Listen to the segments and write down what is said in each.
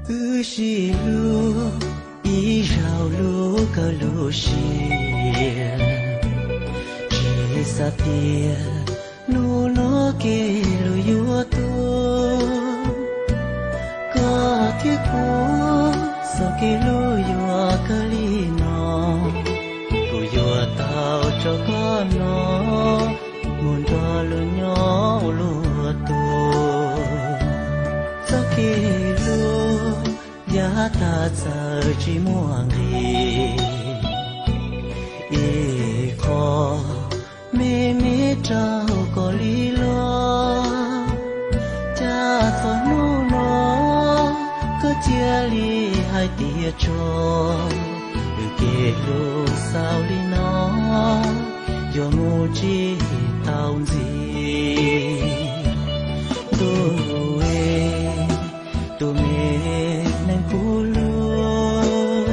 Wb sib hlub ib zaug lub kawg lub siab, tsis xav tias hnub no kev hlub yuav tuag. Koj thiab kuv txoj kev hlub yuav kawg li no, kuv yuav tau rau koj no mus nrog luag nyob ua luag tug. Txoj kev hlub yav tag txawm tsis muaj nqis, ib qho me me rau koj li los. Cas txog hnub no koj cia li hais tias tso, wb kev hlub xaus li no, yuav mus tsis tau ntxiv. Ntuj, tus me neeg kuv hlub,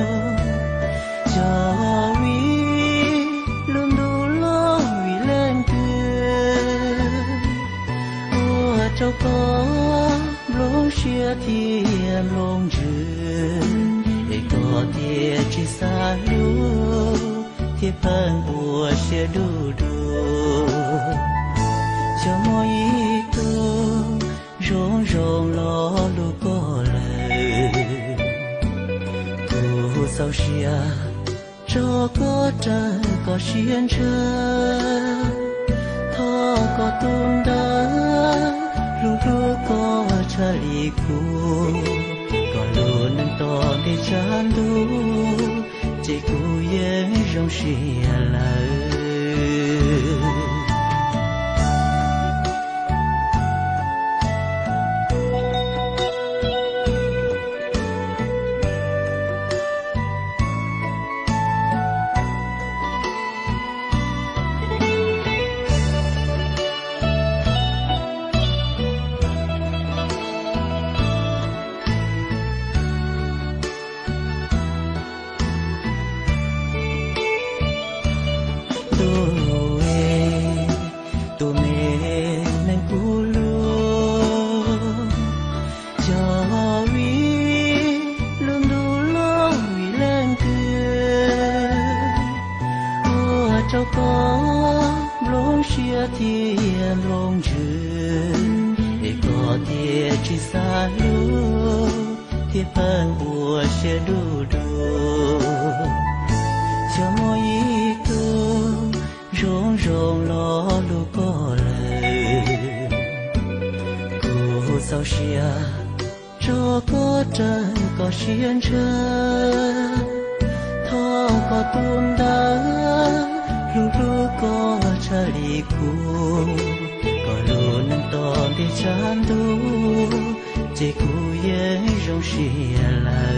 yog vim lub ntuj los vim leej twg ua rau koj nplooj siab thiab nplooj ntsws, es koj thiaj tsis xav hlub thiab pheej ua siab du du. Xyov muaj ib tug zoo zoo los hlub koj lawm, kuv txaus siab tso koj raws koj siab ntshaw. Thov koj tus nraug hlub hlub koj tshaj li kuv, kom lub neej tom ntej tshav ntuj ces kuv yeej zoo siab lawm. Ntuj, tus me neeg kuv hlub, yog vim lub ntuj los vim leej twg ua rau koj nplooj siab thiab nplooj ntsws, es koj thiaj tsis xav hlub thiab pheej ua siab du du. Xyov muaj ib tug zoo zoo los hlub koj lawm, kuv txaus siab tso koj raws koj siab ntshaw. Thov koj tus nraug hlub hlub koj tshaj li kuv, kom lub neej tom ntej tshav ntuj ces kuv yeej zoo siab lawm.